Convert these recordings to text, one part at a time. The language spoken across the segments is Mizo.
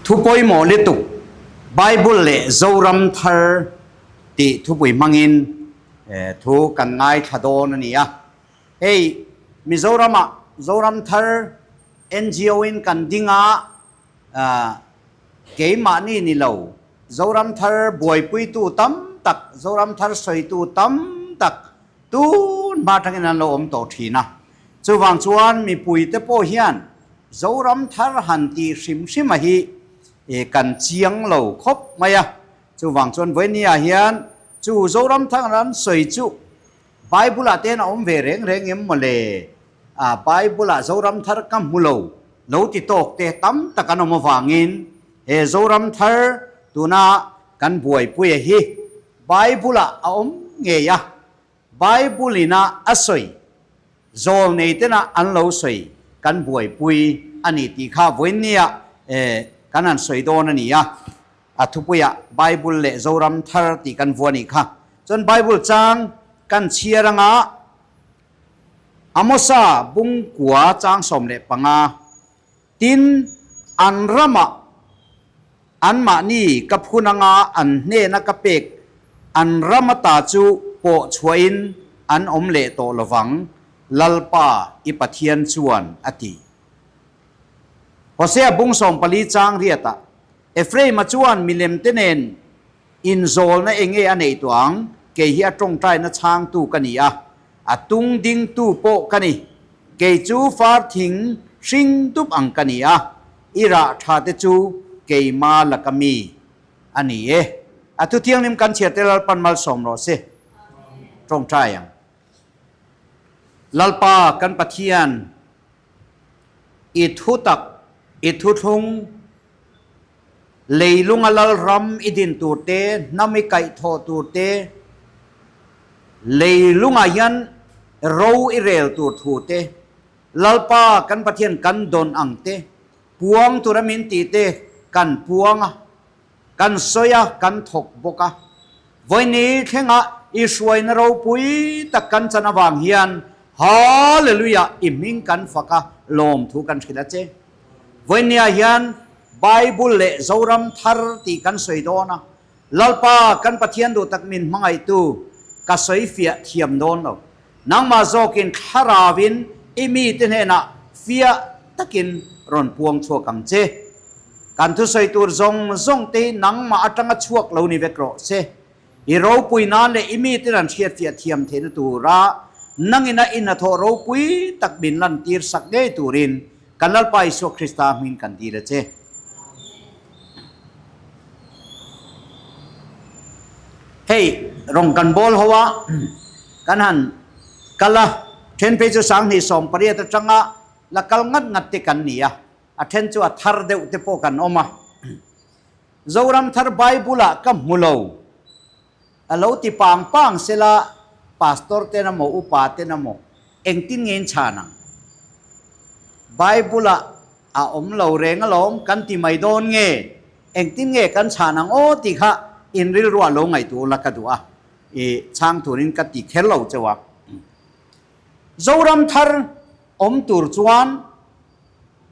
Thu pawimawh lutuk Bible leh Zoram Thar tih thupui hmangin thu kan ngaithla dawn a ni a. Hei Mizoramah Zoram Thar NGO in kan ding a, keimahni ni lo Zoram Thar buaipuitu tam tak, Zoram Thar sawitu tam tak tun hma atangin an lo awm tawh thin a. Chuvang chuan mipuite pawh hian Zoram Thar han tih hrim hrima hi kan chiang lo khawp mai a. Chuvang chuan vawinia hian chu Zoram Thar an sawi chu Bible-ah te hian a awm ve reng reng em mawle? Bible-ah Zoram Thar ka hmu lo, lo ti tawk te tam tak an awm avangin he Zoram Thar tuna kan buaipuia hi Bible-ah a awm ngei a, Bible-in a a sawi, zawl nei tena an lo sawi kan buaipui a ni tih kha vawiinnia kan han sawi dawn a ni a. A thupuiah Bible leh Zoram Thar tih kan vuah nih kha. Chuan Bible chang kan chhiar anga Amosa bungkua chang 15, Tin, an ramah anmahni ka phun anga an hnena ka pek an ram ata chu pawh chhuahin an awm leh tawh lovang, Lalpa i Pathian chuan a ti. Hosea bung 14 chang riatah Ephraim-a chuan milemte nen inzawlna eng nge a neih tawh ang? Kei hi a tawngtaina chhangtu ka ni a, a tung dingtu pawh ka ni. Kei chu far thing hring dup ang ka ni a, i rah tha te chu keima laka mi a ni e. A thu thianghlim kan chhiar te Lalpan malsawm rawh se. Tawngtai ang. Lalpa kan Pathian, i thu tak, i thuthlung, Leilunga lalram i din tur te, hnam i kaihthawh tur te, leilungah hian ro i rel tur thu te, Lalpa kan Pathian kan dawn ang te, puang tura min tih te kan puang a, kan sawi a, kan thawk bawk a. Vawiini thlengah i hruaina ropui tak kan chan avang hian Hallelujah i hming kan fak a, lawmthu kan hrilh a che. Vawinia hian Bible leh Zoram Thar tih kan sawi dawn a, Lalpa kan Pathian duh tak min hmangaihtu ka sawi fiah thiam dawn lo. Nangmah zawkin thlarauin i mite hnenah fiah takin rawn puang chhuak ang che. Kan thusawi tur zawng zawng te hi nangmah atanga chhuak lo ni vek rawh se. I ropui nan leh i mite an hriat fiah thiam theihna tura nangina i hnathawh ropui tak min lantir sak ngei turin kan Lalpa Isua Krista hming kan dil a che. Hei rawng kan bawl ho a, kan han kal a, then phei chu 2018 atanga la kal ngat ngat te kan ni a, a then chu a thar deuh te pawh kan awm a. Zoram Thar Bible ah ka hmu lo. A lo ti pang pang sela Pastor ten emaw upa ten emaw engtin nge in chhan ang? Bible ah a awm lo reng alawm kan ti mai dawn nge? Engtin nge kan chhan ang aw tih kha in rilruah lo ngaihtuah ula ka duh a, i chhang turin ka ti kher lo cheu a. Zoram Thar awm tur chuan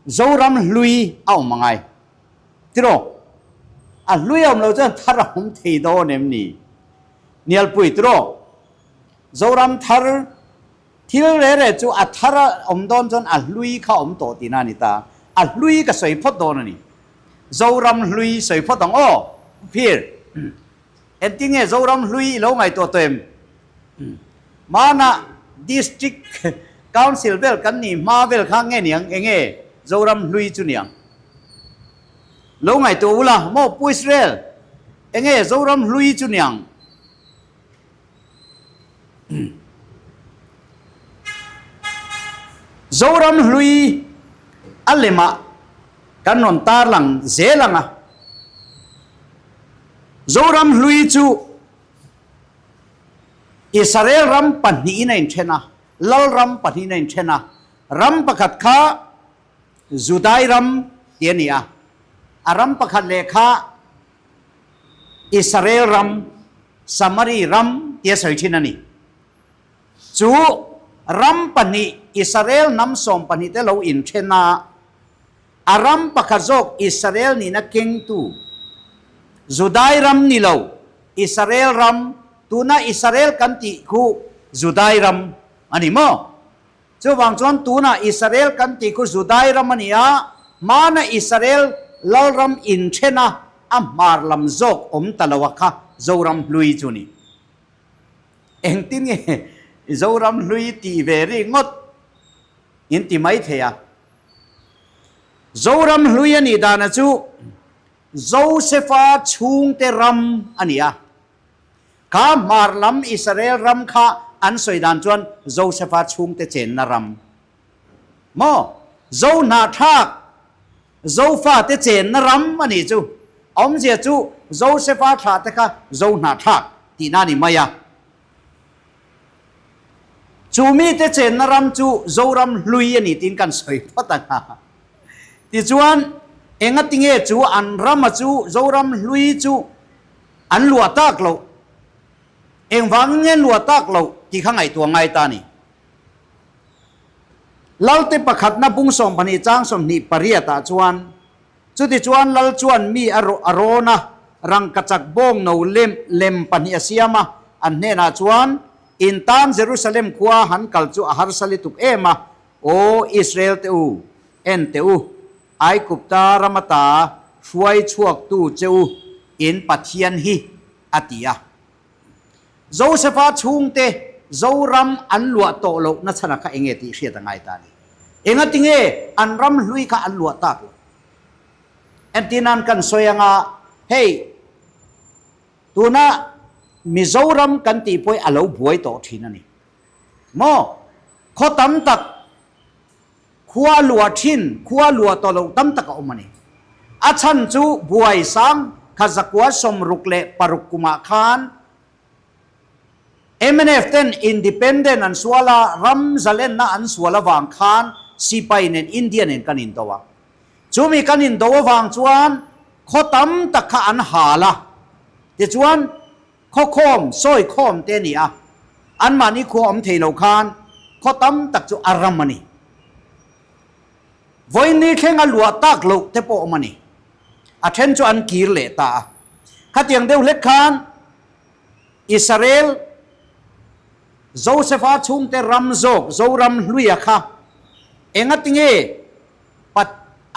Zoram hlui a awm angai. Tiraw? A hlui a awm lo chuan thar a awm thei dawn em ni? Nialpui tiraw? Zoram thar thil re re chu a thar a awm dawn chuan a hlui kha a awm tawh tihna a ni ta. A hlui ka sawi phawt dawn a ni. Zoram hlui sawi phawt ang aw. Phir. Engtin nge Zoram hlui i lo ngaihtuah tawh em? Hmana District Council vel kan nih hma vel kha nge niang enge Zoram hlui chu niang? Lo ngaihtuah ula maw Pu Israel enge Zoram hlui chu niang? Zoram hlui a lemah kan rawn tarlang zel ang a. Zoram hlui chu Israel ram pahnihin a inthen a, lal ram pahnihin a inthen a. Ram pakhat kha Judai ram tih a ni a, a ram pakhat leh kha Israel ram, Samari ram tih a sawi thin a ni. Chu ram pahnih Israel hnam 12 te lo inthen a. A ram pakhat zawk Israel nihna kengtu, Judai ram ni lo, Israel ram, tuna Israel kan tih khu Judai ram a ni maw? Chuvang chuan tuna Israel kan tih khu Judai ram a ni a, hmana Israel lalram inthena a hmar lam zawk awm ta lo a kha Zoram hlui chu ni. Engtin nge Zoram hlui tih ve ri ngawt in ti mai thei a? Zoram hlui a nih dana chu Josefa chhungte ram a ni a. Kha hmar lam Israel ram kha an sawi dan chuan Josefa chhungte chenna ram. Maw? Zo hnahthlak, Zofate chenna ram a nih chu. A awmzia chu Josefa thlahte kha Zo hnahthlak tihna a ni mai a. Chu mite chenna ram chu Zoram hlui a ni tiin kan sawi phawt ang a. Tichuan, engatinge chu an rama chu Zoram hlui chu an luah tak loh? Engvangin nge an luah tak loh tih kha ngaihtuah ngai ta a ni. Lalte pakhatna bung 12 chang 28 ah chuan, Chutichuan Lal chuan mi a a rawn a, rangkachak bawng no lem lem pahnih a siam a, an hnenah chuan, In tan Jerusalem khua han kal chu a harsa lituk em a, Aw Israel te u, en teh u, Aigupta ram ata hruai chhuaktu che u in Pathian hi, a ti a. Josefa chhungte Zoram an luah tawh loh na chhan a kha enge tih hriat a ngai ta a ni. Engatinge an ram hlui kha an luah tak loh? Entirnan kan sawi anga hei tuna Mizoram kan tih pawh hi a lo buai tawh thin a ni. Maw? Khaw tam tak Khua luah thin, khua luah tawh loh tam tak a awm a ni. A chhan chu buai sang kha zakua 66 kumah khan mnf ten independent an sual a, ram zalenna an sual avang khan sipai nen India nen kan indo a. Chumi kan indo avang chuan khaw tam tak kha an hal a, tichuan Khawkhawm, sawi khawm te a ni a, anmahni khua awm thei lo khan khaw tam tak chu a ram a ni. Vawiin thleng a luah tak loh te pawh awm a ni. A then chu an kir leh ta a. Khatiang deuh hlek khan Israel Josefa chhungte ram zawk Zoram hluia kha engatinge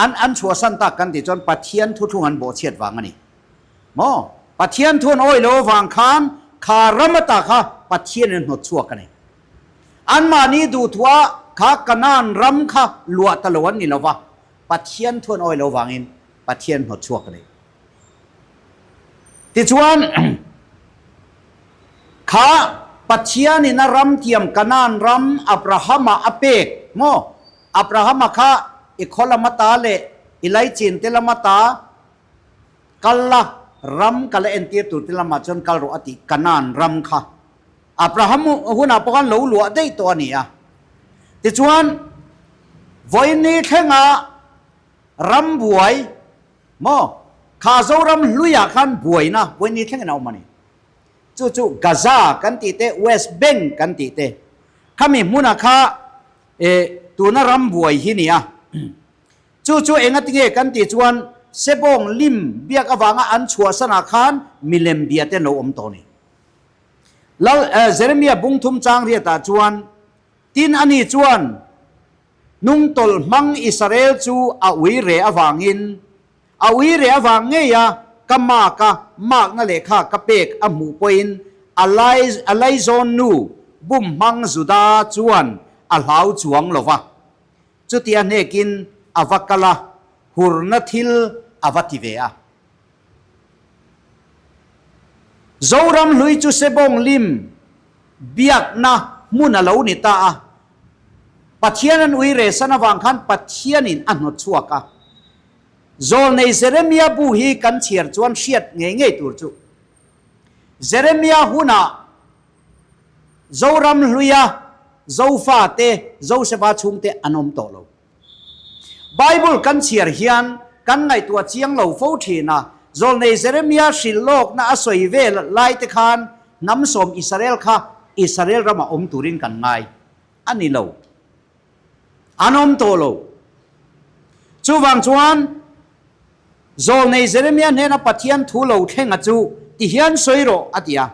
an an chhuahsan tak kan tih chuan Pathian thuthlung an bawhchhiat vang a ni. Maw? Pathian thu an awih lo avang khan kha ram ata kha Pathianin a hnawt chhuak a ni. Anmahni duhthua kha Kanaan ram kha luah ta lo an ni lo va, Pathian thu an awih lo avangin Pathian hnawt chhuak a ni. Tichuan, kha Pathianin a ram thiam Kanaan ram Abrahama a pek, maw? Abrahama kha i khaw lam ata leh i laichin te lam ata, Kal la, ram ka la entir tur te lamah chuan kal rawh a tih Kanaan ram kha Abraham hunah pawh khan lo luah daih tawh a ni a. Tichuan, vawiin thlenga ram buai maw, kha Zoram hluiah khan buaina vawiin thlengin a awm a ni. Chu chu Gaza kan tih te, West Bank kan tih te, khami hmuna kha tuna ram buai hi ni a. Chu chu engatinge kan tih chuan Sebawng lim biak avanga an chhuahsanah khan milem bia te an lo awm tawh a ni. Lal Jeremia bung thum chang riatah chuan, Tin ani chuan hnungtawlh hmang Israel chu a ui reh avangin, a ui reh avang ngei a ka mak a makna lehkha ka pek a hmuh pawhin a a laizawn nu bum hmang Juda chuan a hlau chuang lo va. Chutia hnekin a va kal a, hurna thil a va ti ve a. Zoram hlui chu Sebawng lim biakna hmun a lo ni ta a. Pathian an ui rehsan avang khan Pathianin a hnawt chhuak a. Zawlnei Jeremia bu hi kan chhiar chuan hriat ngei ngei tur chu Jeremia hunah Zoram hluia Zofa te, Josefa chhungte an awm tawh lo. Bible kan chhiar hian kan ngaihtuah chiang lo fo thin a, Zawlnei Jeremia hrilh lawkna a sawi vel lai te khan hnam sawm Israel kha Israel ramah awm turin kan ngai a ni lo. An awm tawh lo. Chuvang chuan Zawlnei Jeremia hnena Pathian thu lo thlenga chu ti hian sawi rawh, a ti a.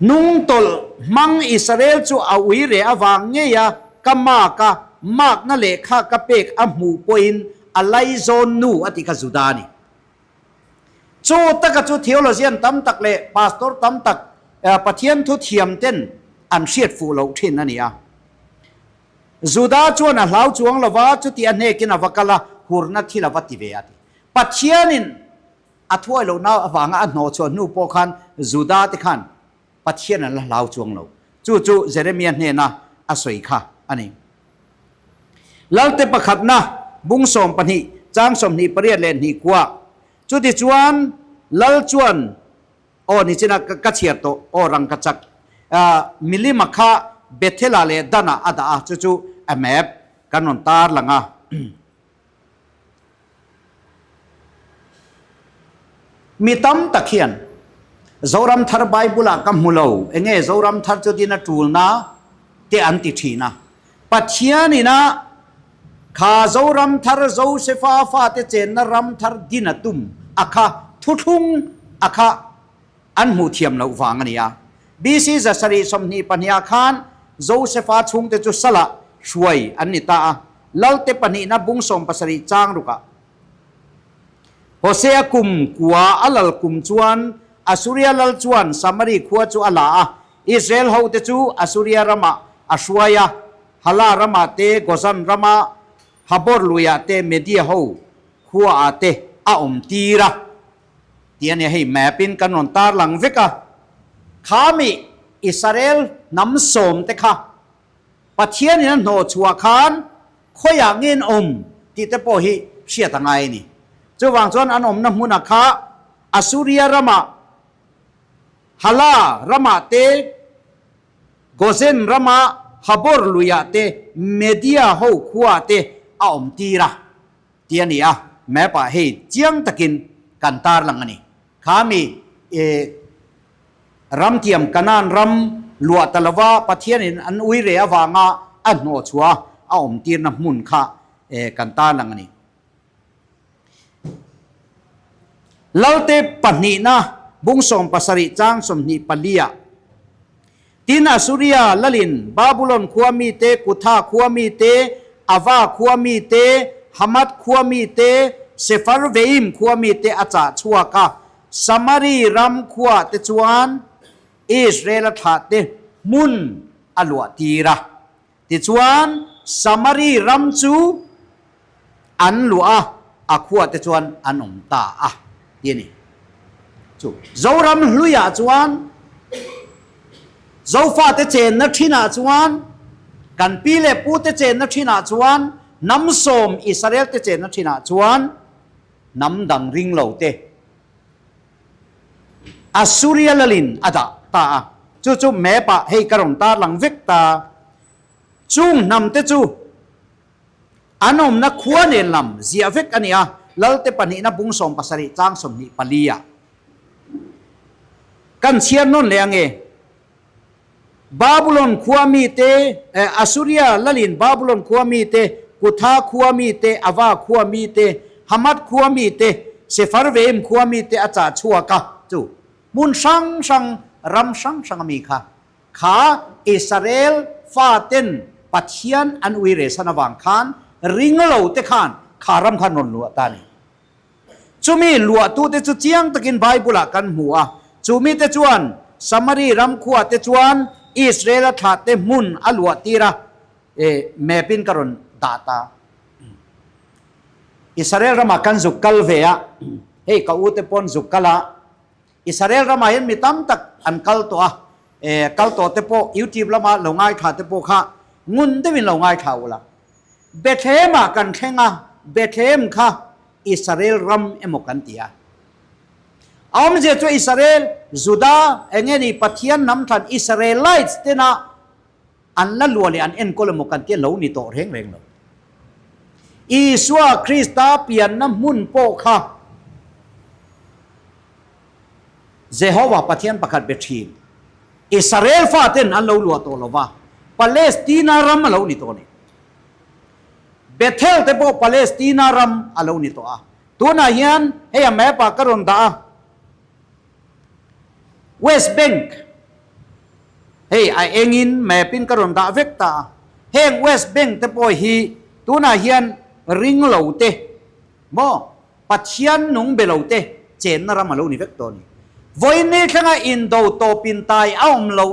Hnungtawlh hmang Israel chu a ui reh avang ngei a, ka mark a, markna lehkha ka pek a hmuh pawhin a laizawn nu a ti kha Juda a ni. Chu taka chu theologian tam tak leh pastor tam tak Pathian thu thiam ten an hriat fuh loh thin a ni a. Juda chuan a hlau chuang lova chuti a hnekin a va kal a, hurna thil a va ti ve a ti. Pathianin A thuai lohna avanga a hnawh chhuah hnu pawh khan Juda te khan Pathian an la hlau chuang lo. Chu chu Jeremia hnena a sawi kha a ni. Lalte pakhatna bung 12 chang 28 leh hnih kua. Chutichuan Lal chuan aw nichina ka chhiar tawh aw rangkachak milima kha Bethel-ah leh Dan-ah a dah a, chu chu a map kan rawn tar lang a. Mi tam tak hian Zoram Thar Bible-ah ka hmu lo, enge Zoram Thar chu din a tulna te an ti thin a. Pathianin a kha Zoram Thar Josefa fate chenna ram thar din a tum a kha thuthlung a kha an hmuh thiam loh vang a ni a. BC 722 ah khan Josefa chhungte chu salah hruai an ni ta a, Lalte pahnihna bung 70 chang rukah Hosea kum kua a lal kum chuan Asuria lal chuan Samari khua chu a la a, Israel hote chu Asuria ramah a hruai a, Hala ramah te, Gozan ramah, Habor luiah te, Media ho khuaah te a awm tir a. Tih a nia, hei map in kan rawn tar lang vek a, khami Israel hnam sawm te kha Pathian in a hnawh chhuah khan khawiah nge an awm tih te pawh hi hriat a ngai a ni. Chuvang chuan an awmna hmuna kha Asuria ramah, Hala ramah te, Gozen ramah, Habor luiah te, Media ho khuaah te a awm tir a. Tih a ni a, map ah hei chiang takin kan tarlang a ni. Kha mi ramtiam Kanaan ram luah ta lova Pathianin an ui reh avanga a hnawh chhuah a awm tirna hmun kha kan tarlang a ni. Lalte pahnihna bung 70 chang 24 ah Tin, Asuria lalin Babulon khua mite, Kutha khua mite, Ava khua mite, Hamath khua mite, Sepharvaim khua mite a chah chhuak a. Samari ram khuah te chuan Israel-a thlahte hmun a luah tir a. Tichuan, Samari ram chu an luah a, a khuah te chuan an awm ta a, ti a ni. Chu Zoram hluiah chuan, Zofate chenna thinah chuan, kan pi leh pute chenna thinah chuan, hnam sawm Israel te chenna thinah chuan hnam dang ring lo te Assuria lalin a dah ta a, chu chu map ah hei ka rawn tarlang vek ta. Chung hnam te chu an awmna khua nen lam ziah vek a ni a, Lalte pahnihna bung 70 chang 24 ah kan chhiar nawn leh ange. Babulon khua mite, Assuria lalin Babulon khua mite, Kutha khua mite, Ava khua mite, Hamath khua mite, Sepharvaim khua mite a chah chhuak a, chu hmun hrang hrang, ram hrang hrang a mi kha, kha Israel faten Pathian an ui rehsan avang khan ring lo te khan kha ram khan rawn luah ta a ni. Chumi luahtute chu chiang takin Bible-ah kan hmu a. Chumite chuan Samari ram khuate chuan Israel-a thlahte hmun a luahtir a, e, map-in ka rawn dah ta. Israel ramah kan zuk kal ve a, hei ka ute pawn zuk kal a, Israel ramah hian mi tam tak an kal tawh a, e, kal tawh te pawh YouTube lama lo ngaithla te pawh kha ngun deuhin lo ngaithla ula. Bethlehem-ah kan thleng a, Bethlehem kha Israel ram emaw kan ti a. A awmzia chu Israel, Juda, eng nge ni Pathian hnam thlan Israelites tena an la luah leh an enkawl emaw kan ti a, lo ni tawh reng reng lo. Isua Krista pianna hmun pawh kha Jehovah Pathian pakhat be thin. Israel faten an lo luah tawh lo va, Palestina ram a lo ni tawh a ni. Bethel te pawh Palestina ram a lo ni tawh a. Tunah hian hei a map ah ka rawn dah a, West Bank hei a engin map in ka rawn dah vek ta a. Heng West Bank te pawh hi tunah hian ring lo te maw Pathian nung be lo te chenna ram a lo ni vek tawh a ni. Vawiin ni thlenga indo tawpin tai a awm lo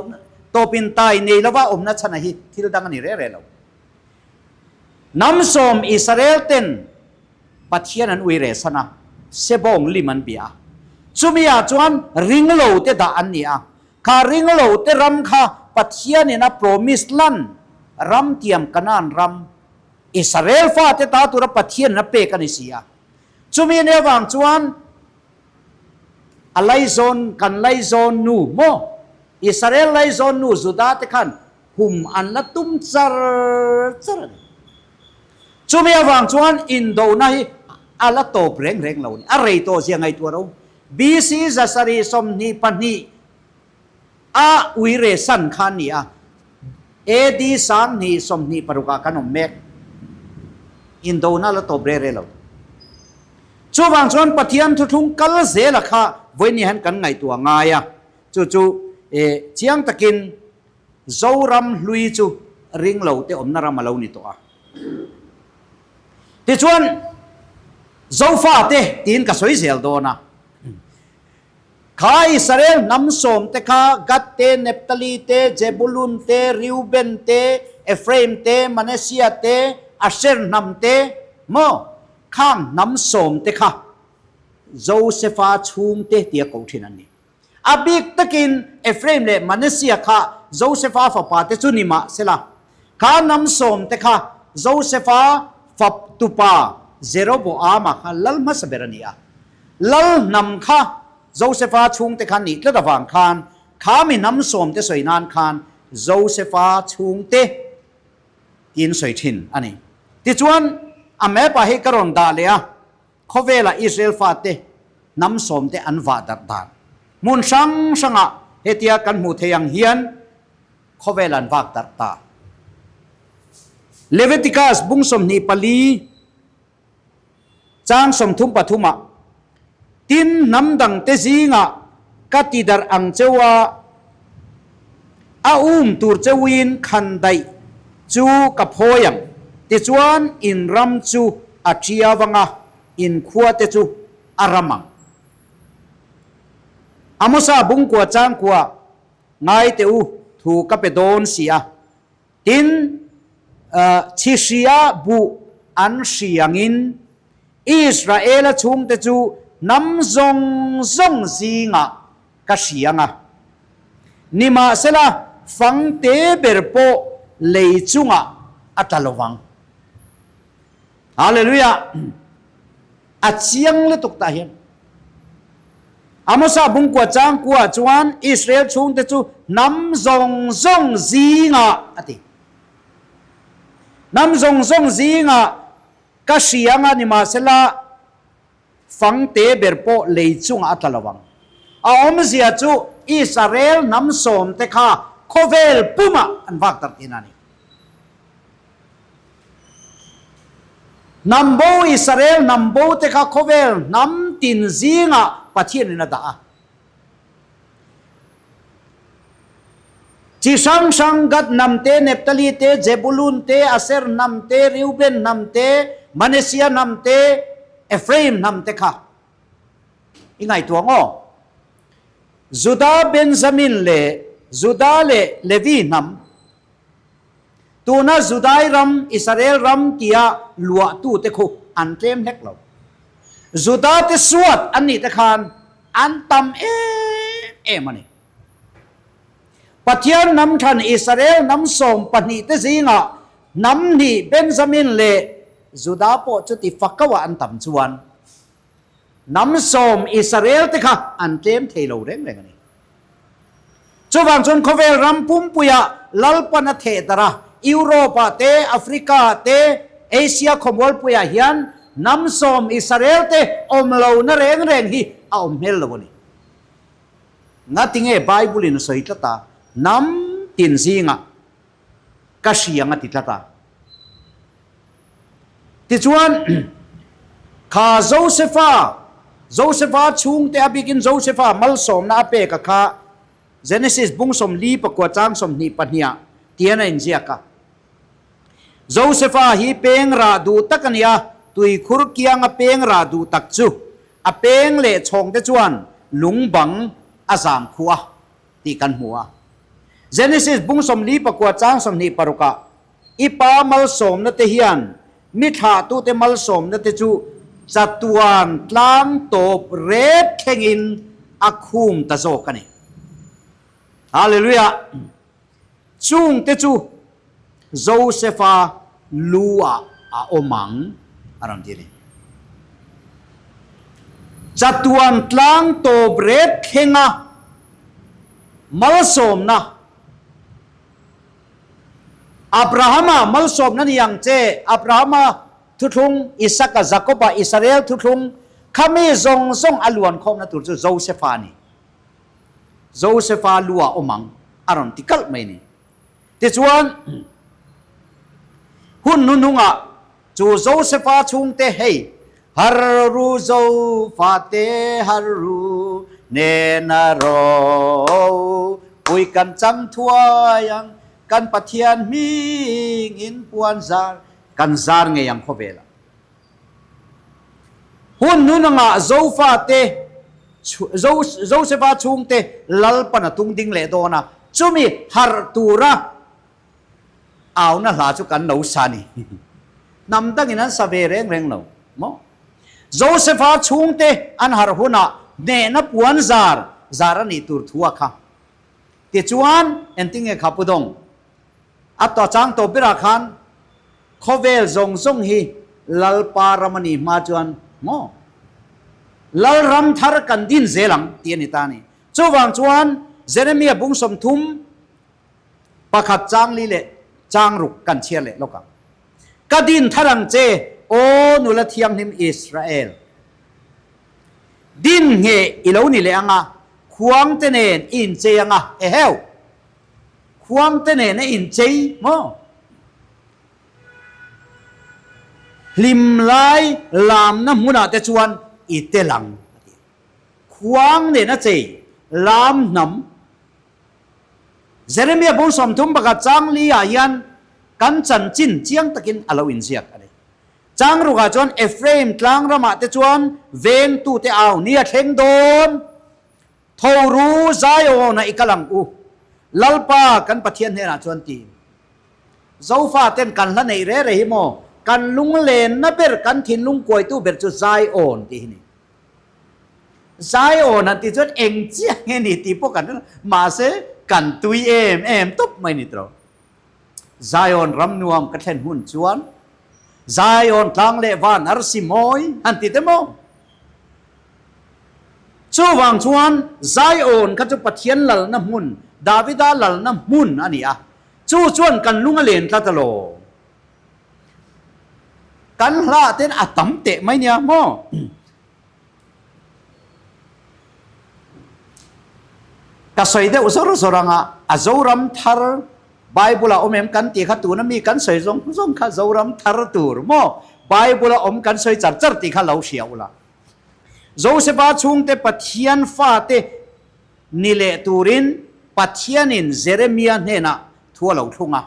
tawpin tai nei lova awmna chhana hi thil dang a ni reh reh lo. Hnam sawm Israel ten Pathian an ui reh san a, sebawng lim an bia a. Chumi ah chuan ringlo te dah an ni a. Kha ringlo te ram kha Pathian in a promised land, ram tiam Canaan ram, Israel fate ta tura Pathian in a pek a ni si a. Chumi nia vang chuan a laizawn, kan laizawn nu maw? Israel laizawn nu Judah te khan hum an la tum char char a ni. Chumi avang chuan indona hi a la tawp reng reng lo a ni. A rei tawh zia ngaihtuah ro. BC 722 a uire san kha a ni a, AD 2026 ah kan awm mek. Indona a la tawp reng reng lo. Chuvang chuan Pathian thuthlung kal zela kha vawiin hian kan ngaihtuah ngai a. Chu chu chiang takin Zoram hlui chu ringlo te awmna ram a lo ni tawh a. Tichuan, Zofa te tiin ka sawi zel dawn a. Kha Israel hnam sawm te kha Gad te, Nephtali te, Jebulun te, Reuben te, Ephraim te, Manasseh te, Asher hnam te, maw khang hnam sawm te kha Josefa chhungte tia ko thin an ni. A bik takin Ephraim leh Manasseh kha Josefa fapa te chu ni mah sela, kha hnam sawm te kha Josefa fap tupa Jeroboama kha lal hmasa ber a ni a. Lal hnam kha Josefa chhungte kha nih tlat avang khan kha mi hnam sawm te sawi nan khan Josefa chhungte tiin sawi thin a ni. Tichuan, a map ah hi ka rawn dah leh a. Khawvela Israel fate hnam sawmte an vah darh dan hmun hrang hrangah hetia kan hmuh theih ang hian khawvel an vak darh ta. Leviticus bung 24 chang 33 ah, Tin hnam dangte zingah ka ti darh ang cheu a, a um tur cheuin khan daih chu ka phawi ang, tichuan in ram chu a ṭia vanga in khua te chu a ram ang. Amosa bungkua changkua ngai teh u thu ka pe dawn si a, tin chhihria buh an hri angin Israela chhungte chu hnam zawng zawng zingah ka hri ang a. Nimahsela fangte ber pawh lei chungah a tla lovang. Hallelujah! A chiang lutuk tah hian. Amosa bungkua changkua chuan Israel chhungte chu hnam zawng zawng zingah a ti. Hnam zawng zawng zingah ka hria anga nimahsela fangte ber pawh lei chungah a tla lo ang. A awmzia chu Israel hnam sawmte kha khawvel pumah an vak darh thin a ni. Hnam bo Israel hnam bo te kha khawvel hnam tin zingah Pathianin a dah a. Chi hrang hrang Gad hnam te, Nephtali te, Jebulun te, Aser hnam te, Reuben hnam te, Manasseh hnam te, Ephraim hnam te kha i ngaihtuah ang aw. Judah, Benjamin leh Judah leh Levi hnam. Tuna Judai ram, Israel ram tia luahtute khu an tlem hlek lo. Judate suat an nih te khan an tam em em a ni. Pathian hnam than Israel hnam 12 te zingah hnam hnih Benjamin leh Juda pawh chuti fakauah an tam chuan hnam sawm Israel te kha an tlem thei lo reng reng a ni. Chuvang chuan khawvel ram pumpuiah Lalpan a theh darh a, Europe-ah te, Africa-ah te, Asia khawmualpuiah hian hnam sawm Israel te awm lohna reng reng hi a awm hmel lo a ni. Ngatinge Bible-in a sawi tlat a, hnam tin zingah ka hriang a ti tlat a. Tichuan, kha Josefa, Josefa chhungte a bikin Josefa malsawmna a pek a kha Genesis bung 44 chang 22 ah tian a inziak a. Josefa hi peng rah duh tak a ni a, tuikhur kianga peng rah duh tak chu a peng leh chhawngte chuan lung bang a zam khuh a tih kan hmu a. Genesis bung 49 chang 26 ah I pa malsawmna te hian mi thlahtute malsawmna te chu chatuan tlang tawp ret thlengin a khum ta zawk a ni. Hallelujah! Chungte chu Josefa lu ah a awm ang a rawn ti a ni. Chatuan tlang tawp ret thlenga malsawmna. Abrahama malsawmna ni ang che, Abrahama thuthlung, Isaka, Jakoba, Israel thuthlung, khami zawng zawng a luan khawmna tur chu Josefa a ni. Josefa lu ah awm ang a rawn ti kalh mai a ni. Tichuan, hun hnuhnungah chu Josefa chhungte hei, Har ru Zofate har ru nena ro pui kan chang thuai ang kan Pathian hming in puan zar kan zar ngei ang khawvelah. Hun hnunangah Zofate Josefa chhungte Lalpan a tung ding leh dawn a, chumi harh tura Auna hla chu kan lo sa ni. Hnam dangin an sa ve reng reng lo maw? Josepha chhungte an harh hunah hnehna puan zar zar a nih tur thu a kha. Tichuan, engtinge kha Pu Dawng? A tawh chang tawp berah khan khawvel zawng zawng hi Lalpa ram a nih hma chuan maw? Lalram thar kan din zel ang tih a ni ta a ni. Chuvang chuan Jeremia bung 30 Pakhat chang li leh chang ruk kan chhiar leh lawk ang. Ka din thar ang che, aw nula thianghlim Israel. Din nge i lo ni leh ang a, khuang te nen i inchei ang a, eheu! Khuang te nen a inchei maw? Hlim lai lamna hmunah te chuan i tel ang, a ti. Khuang nen a chei, lam hnam. Jeremia bung 31 chang li ah hian kan chanchin chiang takin a lo inziak a ni. Chang rukah chuan Ephraim tlang ramah te chuan vengtute au ni a thleng dawn. Tho ru Zion-ah i kal ang u, Lalpa kan Pathian hnenah chuan ti. Zofa ten kan hla neih re re hi maw, kan lunglenna ber, kan thinlung kuaitu ber chu Zion tih hi ni. Zion han tih chuan eng chiah nge ni tih pawh kan hre lo, mahse kan tui em em tawp mai ni tawh. Zion ram nuam ka thlen hun chuan Zion tlang leh van arsi mawi han ti te maw? Chuvang chuan Zion kha chu Pathian lalna hmun, Davida lalna hmun a ni a, chu chuan kan lung a len tlat alawm. Kan hlah ten a tam teh mai nia maw? Ka sawi deuh zawr zawr ang a, a Zoram thar Bible a awm em kan tih kha tuna mi kan sawi zawng zawng kha Zoram thar tur maw? Bible a awm kan sawi char char tih kha lo hria ula. Josefa chhungte Pathian fate ni leh turin Pathianin Jeremia hnenah thu a lo thlung a.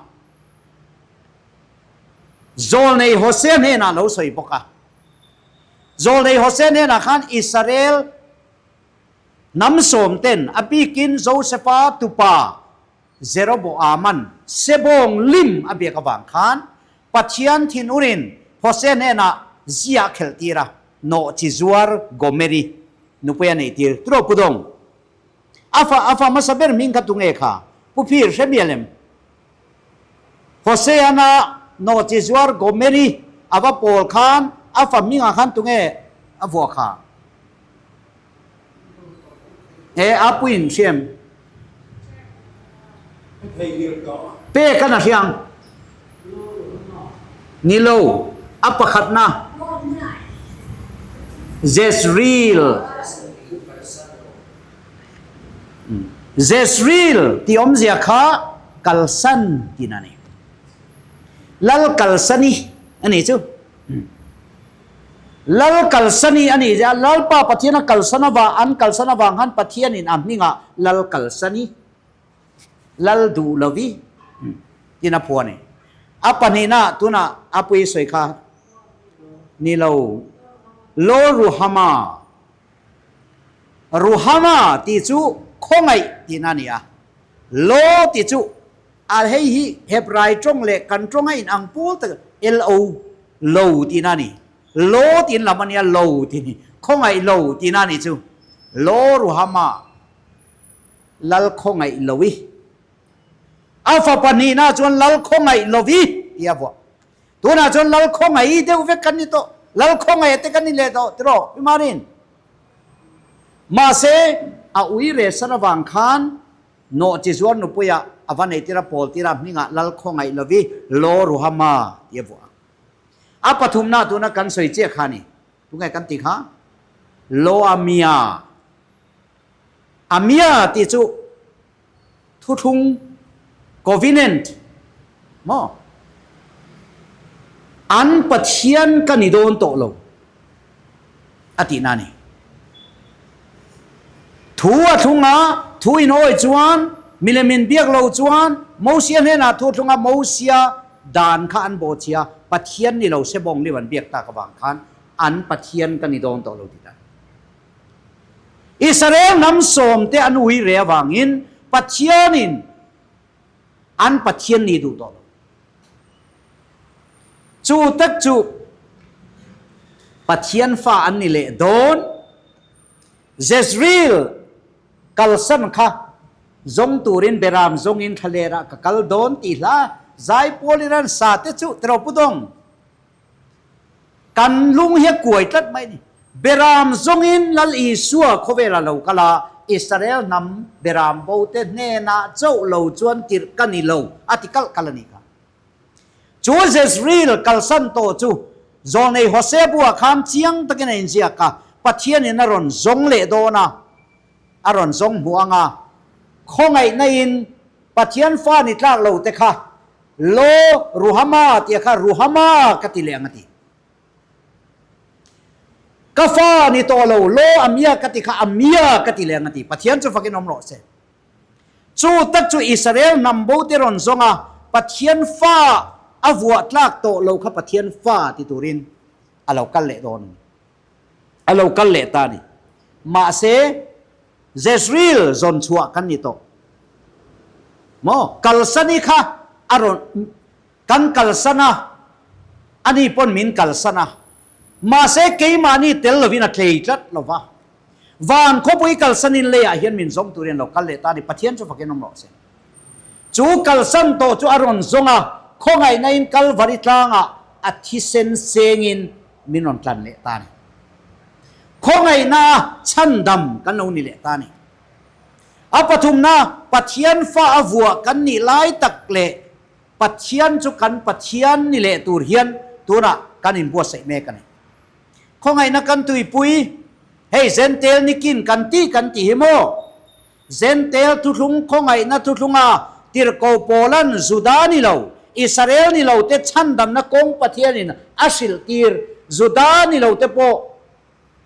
Zawlnei Hosea hnenah lo sawi bawk a. Zawlnei Hosea hnenah khan Israel hnam sawmten a bikin Josefa tupa Jeroboaman sebawng lim a biak avang khan Pathian thinurin Hosea hnenah zia a khelhtir a, nawhchi zuar Gomeri nupui a neihtir. Turaw Pu Dawng, a fa a fa hmasa ber hming kha tunge kha? Pu Phir hre mial em? Hoseana nawhchi zuar Gomeri a va pawl khan a fa hmingah khan tunge a vuah kha? He a puiin hriam pek a na hriang ni lo a pakhatna Jezreel Jezreel tih awmzia kha kalsan tihna a ni. Lal kalsani a nih chu. Lal kalsani a nih zia, Lalpa Pathian a kalsan avang, an kalsan avang khan Pathianin a hmingah Lal kalsani, Lal duh lovi tiin a phuah a ni. A pahnihna tunah a pui sawi kha ni lo, Lo Ruhama, Ruhama tih chu khawngaih tihna a ni a, Lo tih chu A hei hi Hebrai tawng leh kan tawng a inang pawl tak LO, lo tihna a ni. Lo tiin lam a nia, lo tih a ni. Khawngaih lo tihna a nih chu. Lo Ruhama, Lal khawngaih lo i. A fapa hnihna chuan Lal khawngaih lo i tih a vuah. Tunah chuan Lal khawngaih deuh vek kan ni tawh. Lal khawngaih te kan ni leh tawh tiraw Pi Marin? Mahse, a ui rehsan avang khan Nawh chi zuar nupuia a va nei tira pawl tira hmingah lal khawngaih lovi Law Ruhama tih a vuah a. A pathumna tuna kan sawi chiah kha a ni. Tunge kan tih kha? Law Amia. Amia tih chu thuthlung, covenant, maw? An Pathian ka ni dawn tawh lo. A tihna a ni. Thu a thlung a, thu inhawi chuan, milem inbiak lo chuan, Mosia hnenah thu a thlung a, Mosia dan kha an bawhchhia, Pathian ni lo se bawng liu an biak tak avang khan an Pathian ka ni dawn tawh lo ti ta. Israel hnam sawmte an ui re avangin Pathianin An Pathian nih duh tawh lo. Chu tak chu Pathian fa an ni leh dawn. Jezreel kalsan kha zawng turin Beram zawngin thlalerah ka kal dawn tih hla Zaipawl in an sa te chu tiraw Pu Dawng? Kan lung hi a kuai tlat mai a ni. Beram zawngin Lal Isua khawvel a lo kal a, Israel hnam beram bote hnenah chauh lo chuan tirh ka ni lo a ti kalh kalh a nih kha. Chu Jezreel kalsan tawh chu Zawlnei Hosea buah khan chiang takin a inziak a, Pathianin a rawn zawng leh dawn a, a rawn zawng hmuh ang a, khawngaihna in Pathian fa ni tlak lo te kha Lo, Ruhama tia kha Ruhama ka ti leh ang a ti. Ka fa ni tawh lo, Lo Amia ka ti kha Amia ka ti leh ang a ti. Pathian chu fakin awm rawh se. Chu tak chu Israel hnam bo te rawn zawng a, Pathian fa a vuah tlak tawh lo kha Pathian fa ti turin a lo kal leh dawn a ni. A lo kal leh ta a ni. Mahse, Jezreel zawn chhuah kan ni tawh maw? Kalsani kha a rawn kan kalsan a, ani pawn min kalsan a, mahse keimahni tel lovin a tlei tlat lo va. Van khawpui kalsanin leiah hian min zawng turin a lo kal leh ta a ni, Pathian chu fakin awm rawh se. Chu kalsan tawh chu a rawn zawng a, khawngaihnain Kalvari tlangah a thisen sengin min rawn tlan leh ta a ni. Khawngaihna a chhandam kan lo ni leh ta a ni. A pathumna, Pathian fa a vuah kan nih lai tak leh Pathian chu kan Pathian ni leh tur hian tunah kan inbuatsaih mek a ni. Khawngaihna kan tuipui, hei Zentel nikin kan tih kan tih hi maw? Zentel thuthlung khawngaihna thuthlunga tirhkoh Paulan Juda ni lo, Israel ni lo te chhandamna kawng Pathianin a hrilh tir, Juda ni lo te pawh,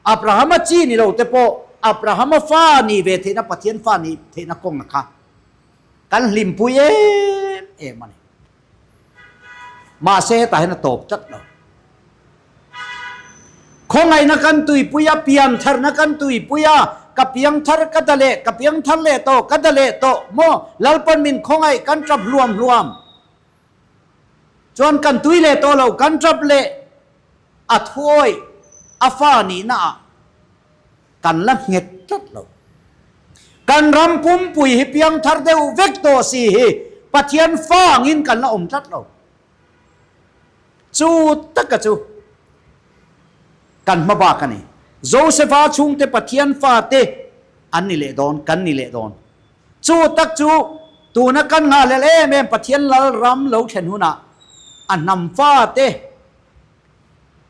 Abrahama chi ni lo te pawh, Abrahama fa nih ve theihna Pathian fa nih theihna kawng a kha kan hlimpui em em a ni. Mahse hetah hian a tawp tlat lo. Khawngaihna kan tuipui a, piantharna kan tuipui a, ka piangthar ka da leh, ka piangthar leh tawh, ka da leh tawh maw? Lalpan min khawngaih kan tap hluam hluam chuan kan tui leh tawh lo, kan tap leh a thuawih a fa nihna ah kan la nghet tlat lo. Kan ram pumpui hi piangthar deuh vek tawh si hi Pathian fa angin kan la awm tlat lo. Chu taka chu kan hma bak a ni. Josepha chhungte Pathian fate an ni leh dawn, kan ni leh dawn. Chu tak chu tuna kan ngahhlelh em em Pathian lal ram lo thlen hunah a hnam fate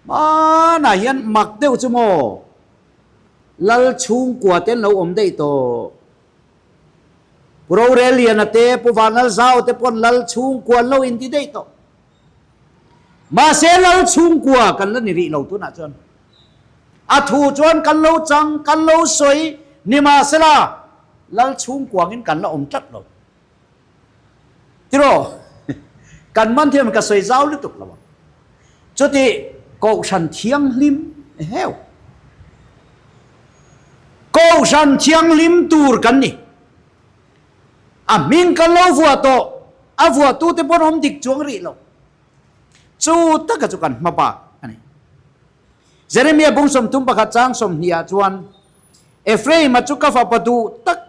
hmanah hian mak deuh chu maw lal chhungkua te an lo awm daih tawh. Pu Roreliana te, Pu Vanlalzau te pawn lal chhungkua an lo inti daih tawh. Mahse lal chhungkua kan la ni rih lo tunah chuan. A thu chuan kan lo chang, kan lo sawi, nimahsela Lal chhungkuangin kan la awm tlat lo. Tiraw? Kan man thiam ka sawi zau lutuk lo ang. Chuti Kohhran Thianghlim heu. Kohhran Thianghlim tur kan ni. A hming kan lo vuah tawh, a vuahtute pawn awm dik chuang rih lo. Chu taka chu kan hma bak a ni. Jeremia bung 31 chang 20 ah chuan, Ephraim-a chu ka fapa duh tak,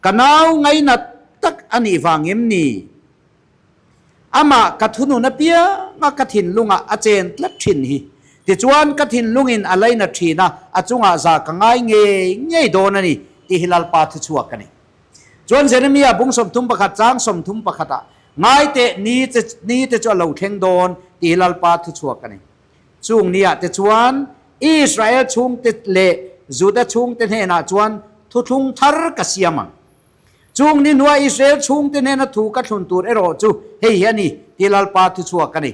ka nau ngainat tak a nih vang em ni? Amah ka thunun apianga ka thinlungah a chen tlat thin hi. Tichuan ka thinlungin a lainat thin a, a chungah za ka ngai ngei ngei dawn a ni, tih hi Lalpa thuchhuak a ni. Chuan Jeremia bung 31 chang 31 ah, Ngai teh, ni che ni te chu a lo thleng dawn, tih hi Lalpa thuchhuak a ni. Chung niah te chuan Israel chhungte leh Juda chhungte hnenah chuan thuthlung thar ka siam ang. Chung ni hnuah Israel chhungte hnena thu ka thlun tur erawh chu hei hi a ni, tih Lalpa thuchhuak a ni.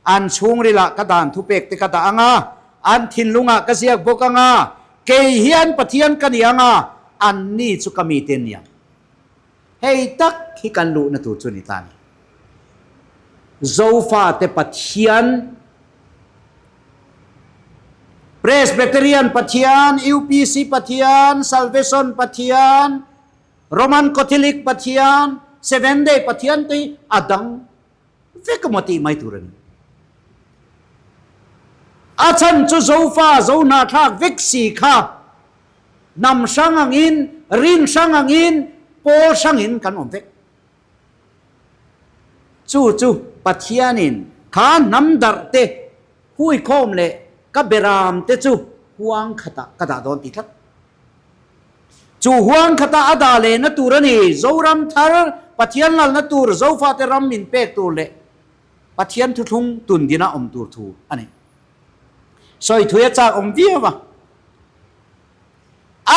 An chhungrilah ka dan thupek te ka dah ang a, an thinlungah ka ziak bawk ang a, kei hian Pathian ka ni ang a, anni chu ka mite an ni ang. Hei tak hi kan luhna tur chu ni ta a ni. Zofate Pathian, Presbyterian Pathian, UPC Pathian, Salvation Pathian, Roman Catholic Pathian, Seventh Day Pathian te hi a dang vek emaw tih mai tur a ni. A chhan chu Zofa zo hnahthlak vek si kha hnam hrang angin, rin hrang angin, pawl hrangin kan awm vek. Chu chu Pathianin kha hnam darh te huikhawm leh ka beram te chu huang khatah ka dah dawn ti tlat. Chu huang khatah a dah lehna tur a ni. Zoram thar Pathian lalna tur Zofate ram min pek tur leh Pathian thuthlung tundina awm tur thu a ni. Sawi thui a chak awm viau a.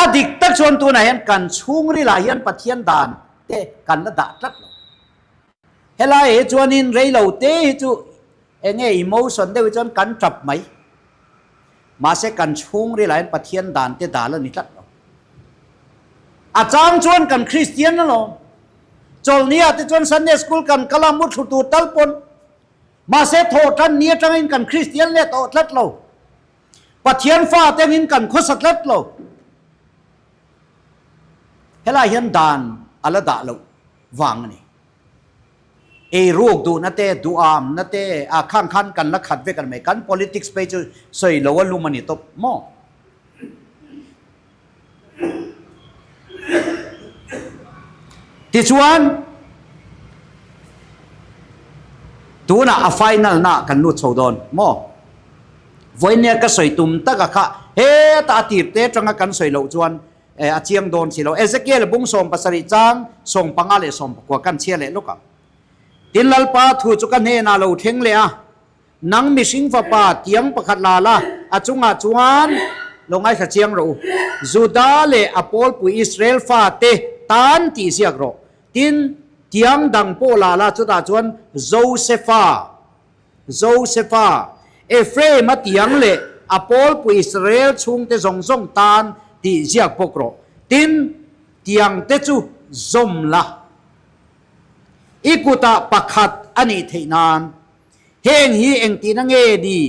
A dik tak chuan tunah hian kan chhungrilah hian Pathian dan te kan la dah tlat lo. Helai hi chuanin reilo te hi chu eng nge emotion deuh hi chuan kan tap mai. Mahse kan chhungrilah hian Pathian dan te dal a ni tlat lo. A chang chuan kan Kristian alawm. Chawlhniah te chuan Sunday school kan kal a, muthlu tur tal pawn. Mahse thawhtan ni atangin kan Kristian leh tawh tlat lo. Pathian fa te angin kan khawsa tlat lo. Helai hian dan a la dah loh vang a ni. Eiruk duhna te, duhamna te, ah khang khan kan la khat vek a ni mai. Kan politics phei chu sawi lo a lum a ni tawp maw? Tichuan, tunah a final na kan lut chho dawn maw? Vawinia ka sawi tum taka kha heta a tir te atanga kan sawi loh chuan a chiang dawn si lo. Ezekiel bung 70 chang 15 leh 19 kan chhia leh lawk ang. Tin Lalpa thu chu ka hnenah lo thleng leh a. Nang mihring fapa tiang pakhat la la, a chungah chuan lo ngaithla chiang rawh u. Juda leh a pawlpui Israel fate tan tih ziak rawh. Tin, tiang dang pawh la la, chutah chuan Josefa, Josefa, Ephraim-a tiang leh a pawlpui Israel chhungte zawng zawng tan tih ziak bawk rawh. Tin, tiangte chu zawm la. I kutah pakhat a nih theih nan. Heng hi engtihna nge ni?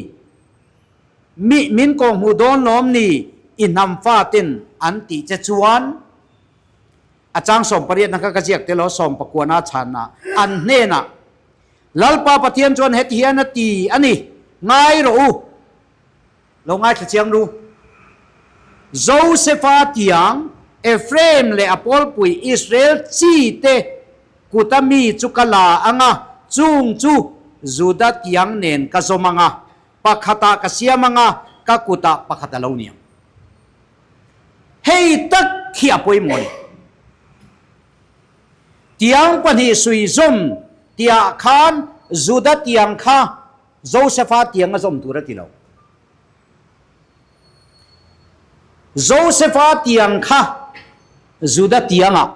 Mi min kawhhmuh dawn lawm ni? I hnam faten an tih che chuan a chang 18 na kha ka ziak tel aw, sawmpakuana chhanna an hnenah Lalpa Pathian chuan heti hian a ti a ni, Ngai rawh u, lo ngaithla chiang ru. Josefa tiang, Ephraim leh a pawlpui Israel chi te kuta mi chu ka la ang a, chung chu Juda tiang nen ka zawm ang a, pakhatah ka siam ang a, ka kutah pakhat a lo ni ang. Hei tak hi a pawimawh a ni. Tiang pahnih sui zawm tihah khan Juda tiang kha Josefa tiang a zawm tur a ti lo. Josefa tiang kha Juda tiangah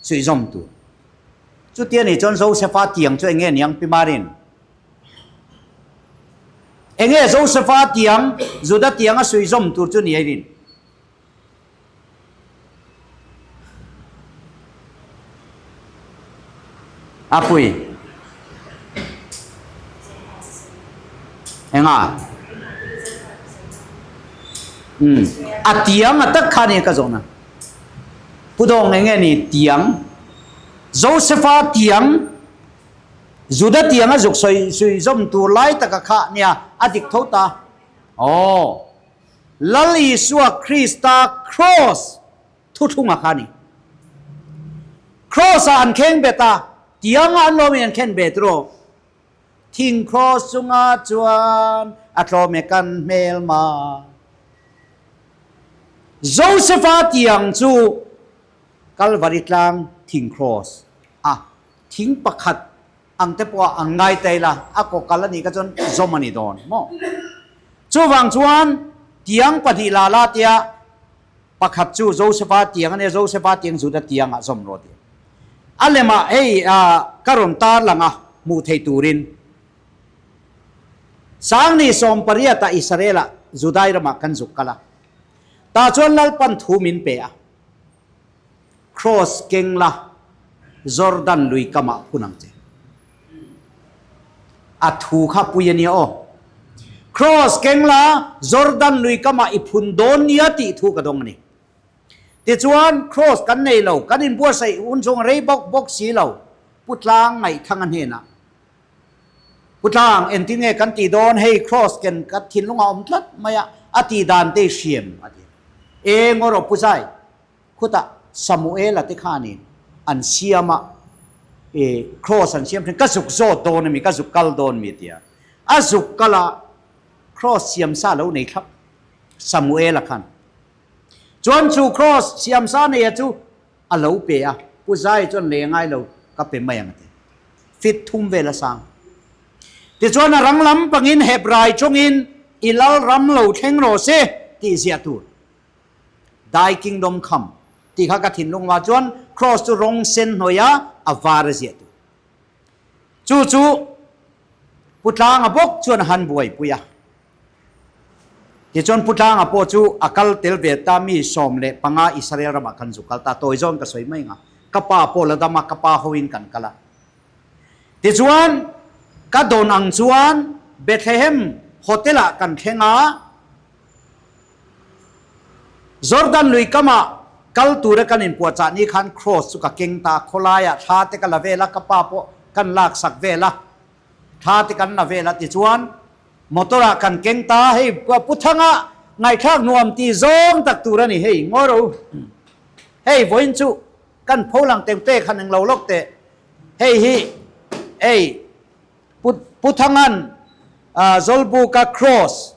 suihzawm tur. Chutia nih chuan Josefa tiang chu eng nge niang Pi Marin? Enge Josefa tiang Juda tianga suizawm tur chu ni a rin? A pui. Enga? Umm. A tiang a tak kha nia ka zawhna. Pu Dawng enge ni tiang? Josefa tiang Juda tiang a zuk sawi sui zawm tur lai taka kha nia a dik tho ta. Aw. Lal Isua Krista Kraws thuthlunga kha a ni. Kraws-ah an kheng bet a, tianga an lawmin an khen bet rawh. Thing kraws chunga chuan a tlawm e kan hmelma. Josefa tiang chu Kalvari tlang thing kraws a thing pakhat ang te pawh a ang ngai ta ila, a kaw kal a nih kha chuan zawm a ni dawn maw? Chuvang chuan tiang pahnih la la tia pakhat chu Josefa tiang a nia, Josefa tiang Juda tiang ah zawm rawh tih. A lemah hei ka rawn tar lang a hmuh theih turin Sangni 18 ah Israel ah Judai ramah kan zuk kal a, tah chuan Lalpan thu min pe a. Kraws keng la, Jordan lui kamah phun ang che. A thu kha pui a nia aw. Kraws keng la, Jordan lui kamah i phun dawn nia tih thu ka dawng a ni. Tichuan, kraws kan nei lo, kan inbuatsaih hun chhung rei bawk bawk si lo, Pu Tlang Ngaihthanga hnenah, Pu Tlang, engtin nge kan tih dawn, hei kraws ken ka thinlungah awm tlat mai a, a tih dan te i hriam, a ti. E ngaw rawh Pu Zai, Khutah Samuela te khanin an siam a, e cross an siam thin, ka zuk zawt dawn a mi, ka zuk kal dawn mi tia. A zuk kal a, cross siam sa lo nei thlap Samuela khan. Chuan chu cross siam sa neia chu a lo pe a, Pu Zai chuan lei a ngai lo, ka pe mai ang a ti. Fit thum vel a sang. Tichuan a rang lam pangin Hebrai tawngin i lal ram lo thleng rawh se tih ziah tur. Thy kingdom come tih kha ka thinlung vah chuan cross chu rawng sen hnawih a, a var a ziah tur. Chu chu Pu Tlanga bawk chuan a han buaipui a. Tichuan Pu Tlanga pawh chu a kal tel ve ta mi 15 Israel ramah khan zu kal ta. Tawi zawn ka sawi mai ang a. Ka pa pawh la dam a, ka pa hoin kan kal a. Tichuan ka dawn ang chuan Bethlehem hotel ah kan thleng a. Jordan lui kamah kal tura kan inpuahchah ni khan Kraws chu ka keng ta, khawlaiah thla te ka la vel a, ka pa pawh kan laksak vel a, thla te kan la vel a, tichuan motor ah kan keng ta, hei Pu Thanga ngaihthlak nuam ti zawng tak tur a ni hei ngawi ro, hei vawiin chu kan pho lang teng pek han englo lawk teh, hei hi hei Pu Pu Thangan Zawlbuka Kraws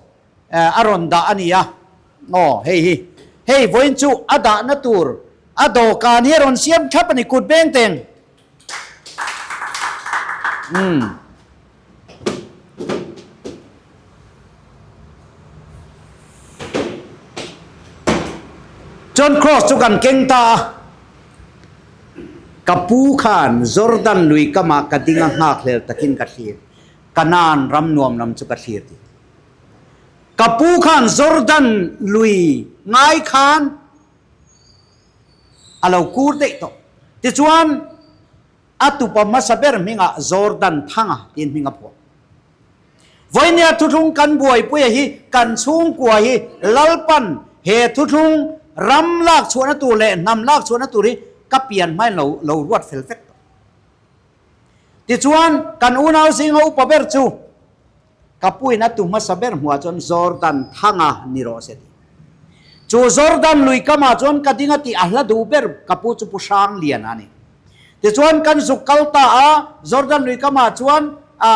a rawn dah a ni a, aw hei hi, hei vawiin chu a dahna tur a dawhkan hi a rawn siam thlap a ni, kut beng teng. Umm. Chuan Kraws chu kan keng ta a, ka pu khan Jordan lui kamah ka ding a nghakhlel takin ka thlir, Kanaan ram nuam lam chu ka thlir ti. Ka pu khan Jordan lui ngai khan a lo kur daih tawh. Tichuan a tupa hmasa ber hmingah Jordan Thanga tiin hming a phuah. Vawinia thuthlung kan buaipuia hi kan chhungkua hi Lalpan he thuthlung ram lak chhuahna tur leh hnam lak chhuahna tur hi ka pian hmain lo lo ruat fel vek tawh. Tichuan kan unau zinga upa ber chu ka puin a tu hmasa ber hmuah chuan Jordan Thanga ni rawh se ti. Chu Jordan lui kamah chuan ka ding a tih a hla duh ber ka pu chu Pu Hrangliana a ni. Tichuan kan zuk kal ta a, Jordan lui kamah chuan a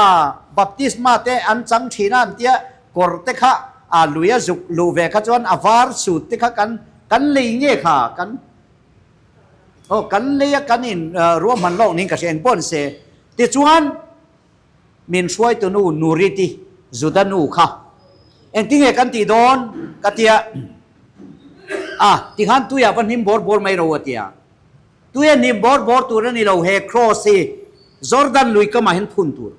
baptisma te an chang thin a an tia, kawr te kha a lui a zuk luh ve kha chuan a var sut te kha kan kan lei nge kha kan aw kan lei a kan in ruahman lawk niin ka hria engpawh an se. Tichuan min hruaitu nu Nuriti Juda nu kha engtinge kan tih dawn ka tia a tikhan tuiah va hnim bawr bawr mai ro a tia. Tui a hnim bawr bawr tur a ni lo, he cross hi Jordan lui kamah hian phun tur.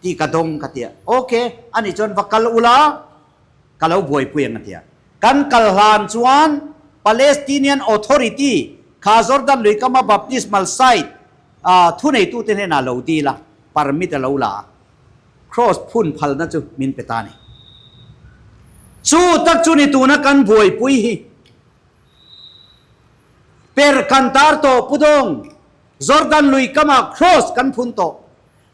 Tih ka dawng ka tia. Ok, ani chuan va kal ula, ka lo buaipui ang a tia. Kan kal hlan chuan Palestinian Authority kha Jordan lui kama baptismal site thuneitute hnenah lo dil a, permit a lo la a, cross phun phalna chu min pe ta a ni. Chu tak chu ni tuna kan buaipui hi. Per kan tar tawh Pu Dawng, Jordan lui kama cross kan phun tawh.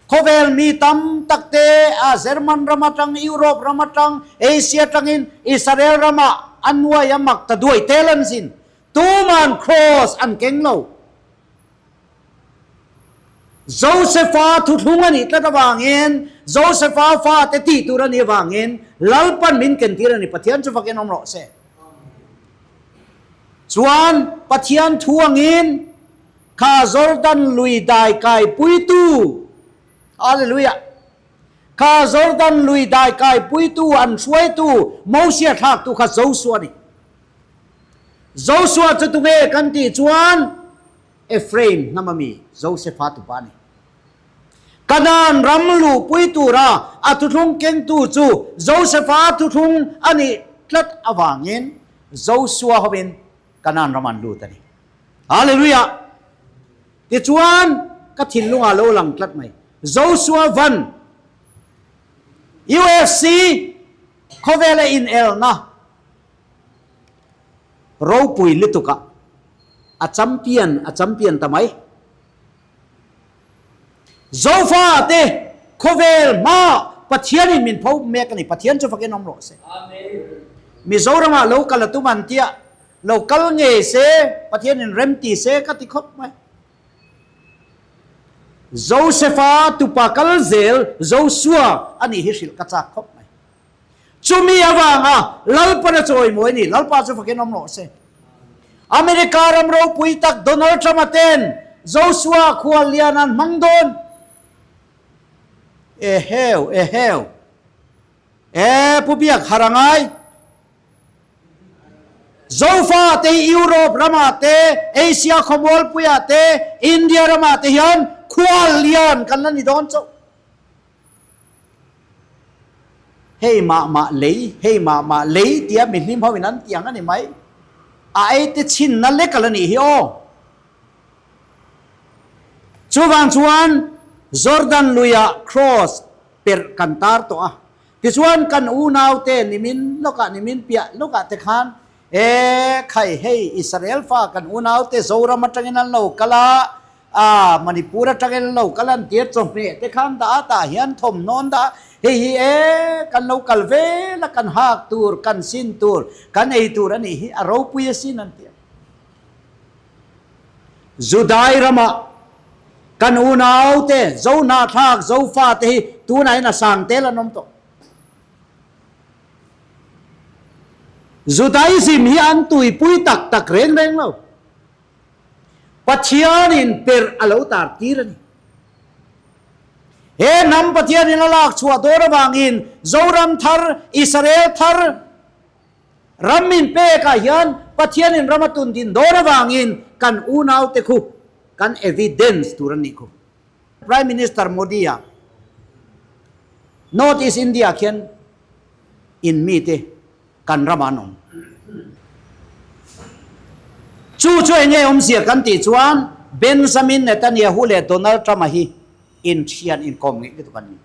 Khawvel mi tam tak te a German ram atang, Europe ram atang, Asia atangin Israel ramah an nuai a mak ta duai tel an zin. Tuman cross an keng lo. Josepha thuthlung a nih tlat avangin, Josepha fate tih tur a nih avangin Lalpan min kentir a ni. Pathian chu fakin awm rawh se. Chuan Pathian thu angin Kha Jordan lui dai kai puitu, Hallelujah! Kha Jordan lui dai kai puitu, an hruaitu, Mosia thlaktu kha Joshua a ni. Joshua chu tunge kan tih chuan Ephraim hnam ami Josepha tupa a ni. Kanaan ram luhpui tura a thuthlung kengtu chu Josepha thuthlung a nih tlat avangin Joshua hovin Kanaan ram an lut a ni. Hallelujah! Tichuan, ka thinlungah lo lang tlat mai. Joshua Van, UFC khawvela inelna ropui lutukah a champion a champion ta mai. Zofa te khawvel hma Pathianin min pho mek a ni. Pathian chu fakin awm rawh se. Mizoramah lo kal a tum an tia, lo kal ngei se, Pathianin rem ti se ka ti khawp mai. Josepha tupa kal zel Joshua a nih hi hrilh ka chak khawp mai. Chumi avanga Lalpan a chawimawi a ni. Lalpa chu fakin awm rawh se. America ram ropui tak Donald Trump-a ten Joshua khual lian an hmang dawn. Eheu, eheu. E, Pu Biak har a ngai. Zofa te hi Europe ramah te, Asia khawmualpuiah te, India ramah te hian khual lian kan la ni dawn chauh. Hei mah mah lei, hei mah mah lei tia mi hlim ho in an ti ang a ni mai. A ei te chhinna lek a la nih hi aw. Chuvang chuan Jordan luiah cross perh kan tar tawh a. Tichuan kan unaute nimin lawkah nimin piah lawkah te khan e khai hei Israel fa kan unaute Zoram atangin an lo kal a, A, Manipur atangin lo kal an tir chawhmeh te khan dah a, tah hian thawmhnawn dah a, hei hi e, kan lo kal vel a, kan hak tur, kan sin tur, kan ei tur a nih hi, a ropui asin an ti a. Judai ramah kan unaute, Zohnahthlak, Zofate hi tunah hian a sang tel an awm tawh. Judaism hi an tuipui tak tak reng reng lo. Pathianin perh a lo tar tir a ni. He hnam Pathianin a lak chhuah dawn avangin Zoram thar, Israel thar ram min pekah hian Pathianin ram a tun din dawn avangin kan unaute khu kan evidence tur an nih khu. Prime Minister Modi-a North East India khian in mite kan ramah an awm. Chu chu eng nge awmzia kan tih chuan Benjamin Netanyahu leh Donald Trump-a hi inthian inkawm ngeih lutuk an ni.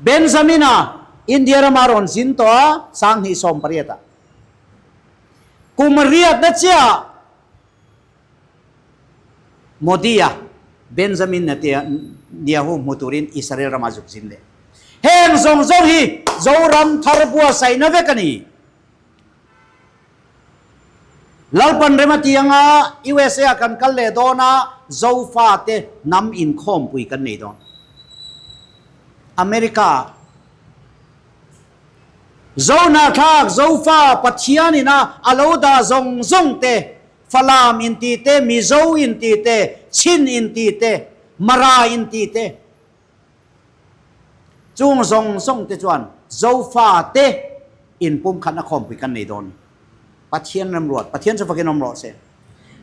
Benjamin-a India rama rawn zin tawh a, 2018-ah. Kum riatna chiah Modi-a Benjamin Netanyahu hmu turin Israel ramah zuk zin leh. Heng zawng zawng hi Zoram thar buatsaihna vek a ni. Lalpan rem a ti anga USA-ah kan kal leh dawn a, Zofate hnam inkhawmpui kan nei dawn. America-ah Zohnahthlak, Zofa, Pathianin a a lo dah zawng zawng te, Falam inti te, Mizo inti te, Chin inti te, Mara inti te, chung zawng zawng te chuan Zofa te inpumkhatna khawmpui kan nei dawn. Pathian remruat, Pathian chu fakin awm rawh se.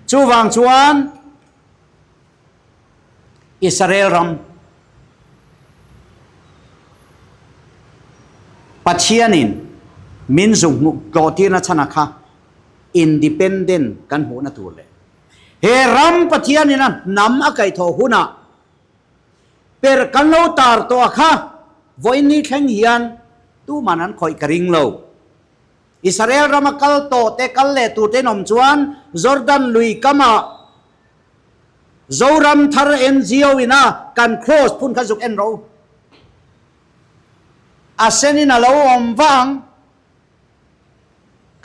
Chuvang chuan Israel ram. Pathianin min zuk hmuh tlawhtirna chhan a kha independent kan hmuhna tur leh he ram Pathianin a hnam a kaihthawh hunah per kan lo tar tawh a kha vawiin ni thleng hian tuman an khawih ka ring lo. Israel rama kal tawh te kal leh tur te in awm chuan Jordan lui kamah Zoram Thar NGO in a kan cross phun kha zuk en rawh u. A sen in a lo awm vang.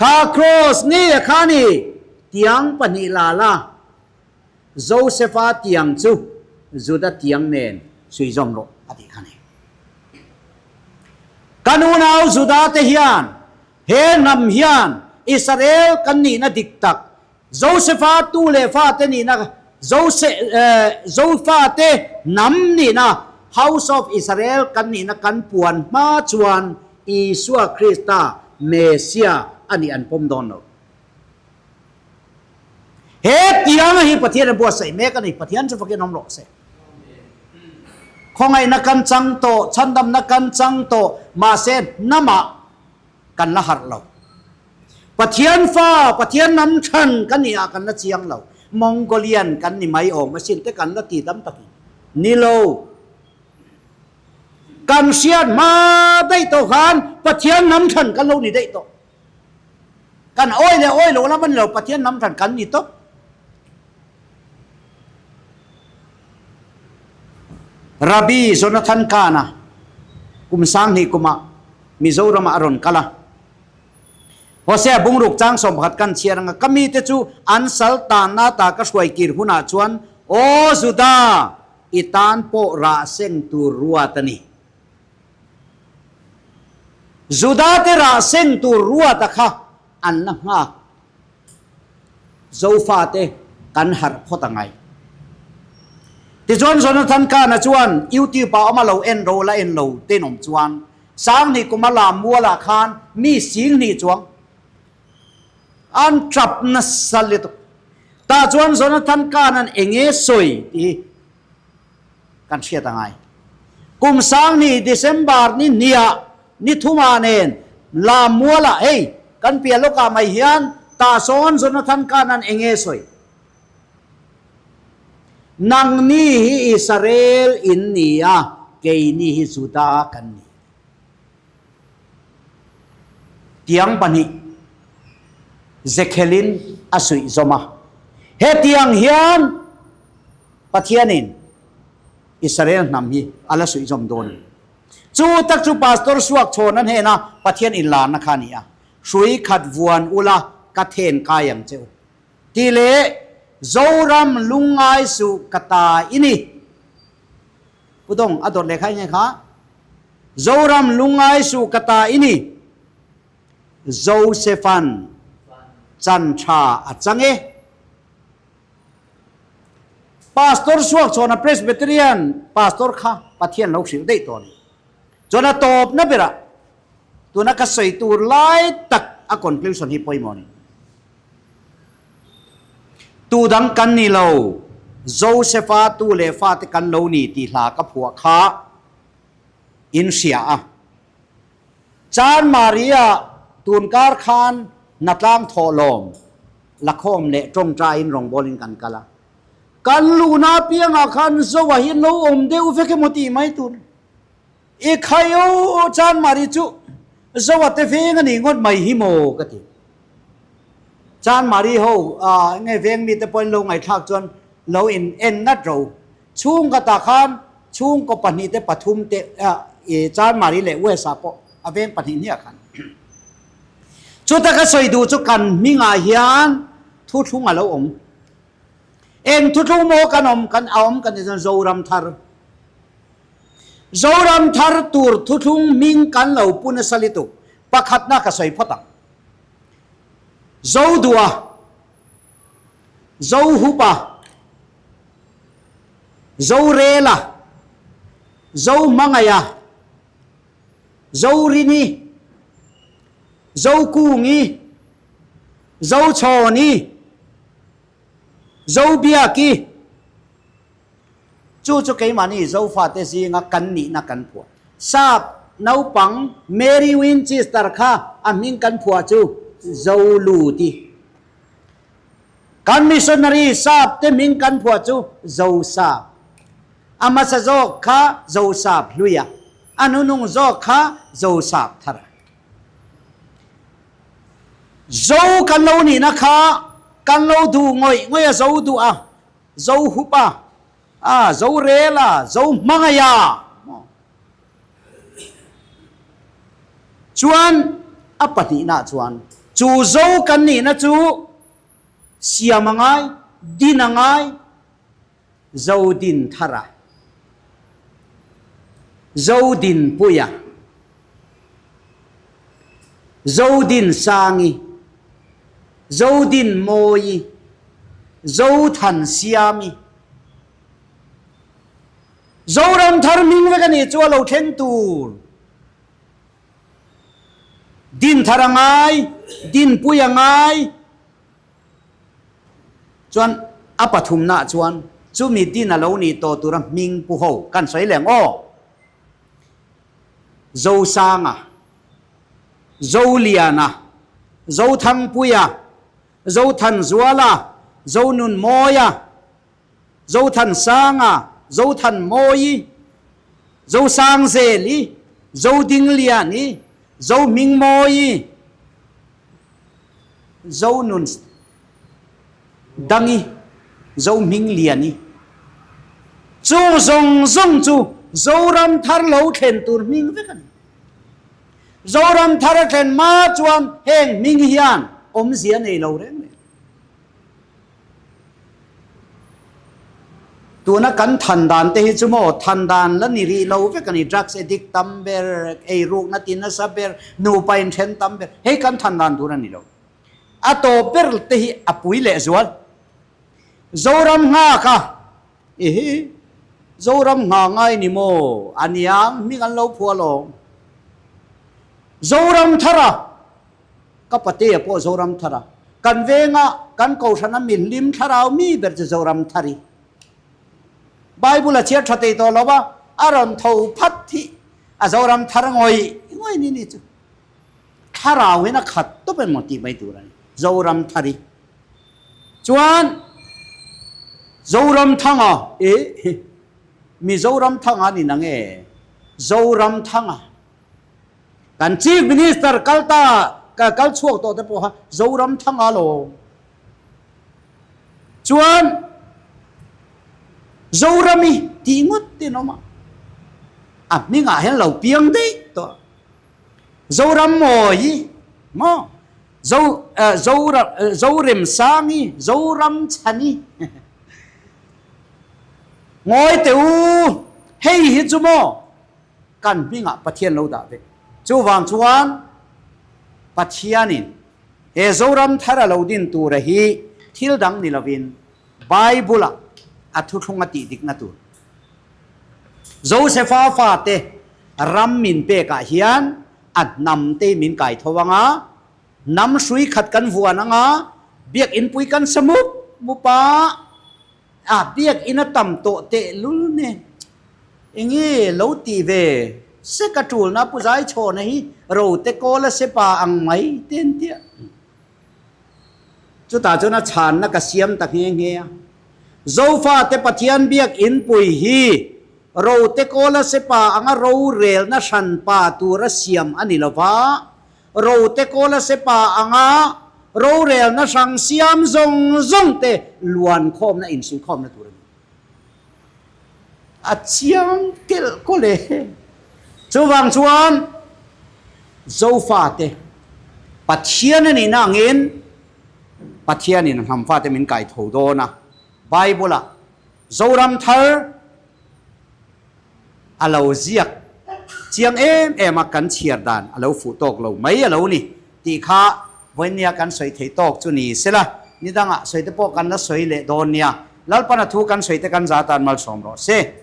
Kha cross ngei a kha ni tiang pahnih la la Josefa tiang chu Juda tiang nen suizawm rawh a tih kha ni. Kan unau Juda te hian he hnam hian Israel kan nihna dik tak Josefa tu leh fate nihna Jose Zofate hnam nihna House of Israel kan nihna kan puan hma chuan Isua Krista Messiah a nih an pawm dawn lo. He tianga hi Pathian a buatsaih mek a ni. Pathian chu fakin awm rawh se. Khawngaihna kan chang tawh, chhandamna kan chang tawh, mahse hnamah kan la harh lo. Pathian fa, Pathian hnam chhan kan nih ah kan la chiang lo. Mongolian kan ni mai awm asin te kan la ti tam takin. Ni lo. Kan hriat hma daih tawh khan Pathian hnam chhan kan lo ni daih tawh. Kan awi leh awi lo lam a ni lo, Pathian hnam chhan kan ni tawp. Rabbi Jonathan Kahn-a kum 2000 kumah Mizoramah a rawn kal a. Hosea bungruk chang 11 kan chhiar anga ka mite chu an sal tanna ta ka hruai kir hunah chuan, Aw Juda, i tan pawh rah seng tur ruat a ni. Juda te rah seng tur ruat a kha an la nghak. Zofate kan harh phawt a ngai. Tichuan Jonathan Kahn-a chuan YouTube-ah awm a lo en ro la en lo tenawm chuan 2000 kum a lam mualah khan mi 20,000 chuang an tap nasa lutuk. Tah chuan Jonathan Kahn-a'n eng nge sawi tih hi kan hriat a ngai. Kum 2000 December ni hniah ni thumah nen lam mualah hei kan piah lawkah mai hian tah sawn Jonathan Kahn-a'n eng nge sawi? Nangni hi Israel in ni a, keini hi Juda kan ni. Tiang pahnih Zekhelin a suih zawm a. Hetiang hian Pathianin Israel hnam hi a la suih zawm dawn a ni. Chu tak chu Pastor Suak Chhawn a hnena Pathian inlarna kha a ni a, Hrui khat vuan ula ka then kai ang che u. Ti leh Zoram lungngai suh ka ta i ni. Pu Dawng, a dawt leh kha enge kha? Zoram lungngai suh ka ta i ni. Josephan chan tha a chang e. Pastor Suak Chhawna Presbyterian Pastor kha Pathian lo hrilh daih tawh a ni. Chuan a tawpna berah tuna ka sawi tur lai tak a conclusion hi pawimawh a ni. Tu dang kan ni lo, Josefa tu leh fate kan lo ni tih hla ka phuah kha in hria a. Chan Maria tunkar khan hnatlang thawhlawm lakhawm leh tawngtaiin rawngbawlin kan kal a. Kan luhna apiangah khan Zoa hi lo awm deuh vek emaw tih mai tur. I khai aw Chan Mari chu Zoa te veng a nih ngawt mai hi maw ka ti. Chan Mari ho nge veng mite pawhin lo ngaihthlak chuan lo in en ngat ro. Chhung ka tah khan chhungkaw pahnih te pathum te Chan Mari leh West ah pawh a veng pahnih hniah khan. Chuta ka sawi duh chu kan hmingah hian thuthlung a lo awm. Eng thuthlung maw kan awm kan a awm kan tih chuan Zoram thar. Zoram thar tur thuthlung hming kan lo pu nasa lutuk, pakhatna ka sawi phawt ang. Zodua, Zohupa, Zorela, Zohmangaia, Zorini, Zokungi, Zochhawni, Zobiaki, Chu chu keimahni Zofate zinga kan nihna kan phuah. Sap naupang Mary Winchester kha a hming kan phuah chu Zoluti. Kan missionary sap te hming kan phuah chu Zosap. A hmasa zawk kha Zosap hluia, a hnunung zawk kha Zosap thara. Zo kan lo nihna kha kan lo duh ngawih ngawih a, zo duh a, zo hup a, a zo rel a, zo hmangaih a. Chuan a pahnihna chuan chu zo kan nihna chu siam a ngai, din a ngai, zo din thar a, zo din pui a, zo din sangi, zo din mawi, zo than siami. Zoram thar hming vek a nih chu a lo thleng tur. Din thar a ngai, dinpui a ngai. Chuan a pathumnaah chuan chumi din a lo nih tawh tura hming pu ho kan sawi leh ang aw. Zosanga, Zoliana, Zothangpuia, Zothanzuala, Zonunmawia, Zothansanga, Zothanmawii, Zosangzeli, Zodingliani, Zohmingmawii, Zonun Dangi, Zohmingliani. Chung zawng zawng chu Zoram thar lo thlen tur hming vek a ni. Zoram thar a thlen hma chuan heng hming hian awmzia nei lo reng reng. Tuna kan than dan te hi chu maw than dan la ni rih lo vek a ni, drugs addict tam ber, ei rukna ti nasa ber, nupa inthen tam ber, hei kan than dan tur a ni lo. A tawp ber te hi a pui leh zual. Zoram nghak a, ehe, Zoram ngha ngai ni maw? A niang, hming an lo phuah alawm. Zoram thar a. Ka patea pawh Zoram thar a, kan venga kan kohhrana mi hlim thlarau mi ber chu Zoram thar i. Bible a chhiar tha thei tawh lo va, a rawn tho phat hi a Zoram thar ngawih ngawih ni ni chu. Thlarau hian a khat tawp emaw tih mai tur a ni, Zoram thar i. Chuan Zoram thanga e Mizoram thanga ni na nge Zoram thanga. Kan Chief Minister kal ta kal chhuak tawh te pawh kha Zoram thanga lo chuan Zorami tih ngawt te an awm a, a hmingah hian lo piang daih tawh. Zoram Mawi maw Zo Zoram Zoremsangi Zoram Chhani ngawi teh u hei hi chu maw Kan hmingah Pathian lo dah vek. Chuvang chuan Pathianin he Zoram thar a lo din tura hi thil dang ni lovin Bible-ah a thuthlung a tih dikna tur. Josefa fate ram min pekah hian a hnam te min kai tho ang a, hnam hrui khat kan vuan ang a, biakinpui kan sa mup mup a, A biakinn a tam tawh tehlul nen enge lo tih ve sek a tulna Pu Zaichhawna hi rote kawl a sepa ang mai te an tia. Chutah chuan a chhanna ka siam ta nghe nghe a. Zofate Pathian biakinn pui hi rote kawl a sepa anga rorelna hranpa tura siam a ni lova, Rote kawla sepa anga rorelna hrang siam zawng zawng te luan khawmna insuihkhawmna tur a ni. A chiang kelh kawlh e. Chuvang chuan Zofate Pathian a nihna angin Pathianin hnam fate min kai tho dawn a. Bible-ah Zoram thar a lo ziak chiang em em a, kan chhiar dan a lo fuh tawk lo mai a lo ni tih kha vawinia kan sawi thei tawk chu ni sela, ni dangah sawi te pawh kan la sawi leh dawn nia. Lalpana thu kan sawi te kan za tan malsawm rawh se.